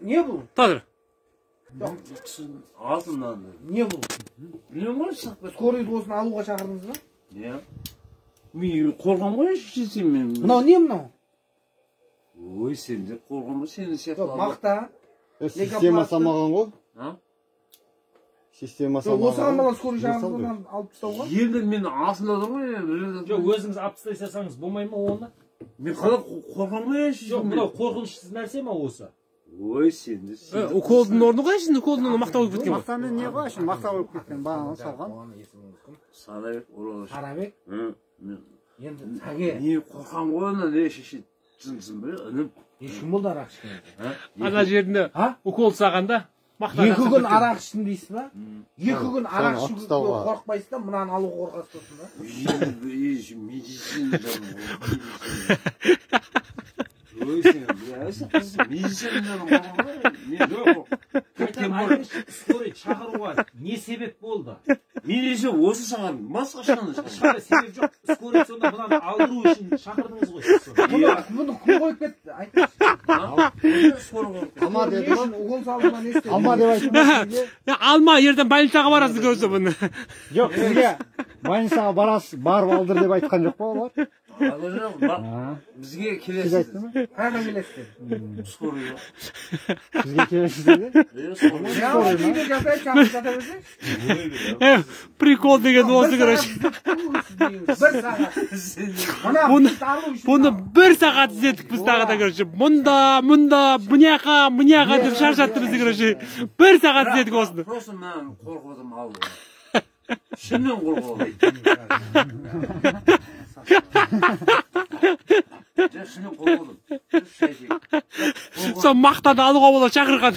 Не бұл? Тұра. Алтыннан. Не бұл? Білмеймін ғой, шығып кетті. Скорыйды осыны алуға шақырдыңыз ба? Иә. Мен қорқамын ғой, шешем мен. Мынау не мынау? Ой, сен де қорқамын ғой, сені сияқты. Жоқ, мақта. Система салмаған ғой. А? Система Жоқ, салмаған. осыған балан скорый шақырдыңыз, мынаны алып тастауға? Енді мен астында ғой. Жоқ, өзіңіз алып тастай салсаңыз болмай ма оны? Мен қалай қорқамын ғой, шешем. Жоқ, мынау қорқынышсыз нәрсе ма осы? Ой, сен де. Уколдың орны ғой, şimdi уколдың орны мақта болып кеткен ғой. Мақтамен не ғой, şimdi мақта болып кеткен, бағана салған. Сарабек, Орал. Сарабек? Енді сәге. Не қорқамын ғой, ана не шеше, жынсың бе, інім. Неше күн болды арақ ішкен? Ана жерінде укол салғанда мақта. 2 күн арақ іштім дейсіз ба? 2 күн арақ Соны ішуге тастауға. қорықпайсыз да, мынаны алуға қорқасыз сосын ба? Медицина. Ой, сен, медицинадан қорқамын ғой. Мен жоқ. Скорый шақыруға не себеп болды? Мен десе осы шақырдым, басқа ешқандай шақырмадым. Ешқандай себеп жоқ. Скорый сонда мынаны алдыру үшін шақырдыңыз ғой сіз сонда. Бұны кім қойып кетті? Айтыңызшы. Алма деді ма? Укол салды ма, не істеді? Алма деп айтты ма сізге? Алма, ертең больницаға барасыз көрсе бұны. Жоқ, сізге больницаға барасыз, барып алдыр деп айтқан жоқ па олар? Бізге Сіз келесіз. айтты ма? Қайда келесіз деді? Скорый. Сізге келесіз деді? Скорый ма? Үйде жатайын, шақырып жата берсеңші. Прикол деген осы, короче. 1 сағат. Мына Бұны 1 сағат іздедік біз тағы да, короче. Мұнда, мұнда, мұняқа, мұняқа деп шаршатты бізді, короче. 1 сағат іздедік осыны. Просто мен қорқып отырмын алуға. Шынымен қорқып отырмын. Шынымен қорқып отырмын. Сол мақтаны алуға болады шақырған.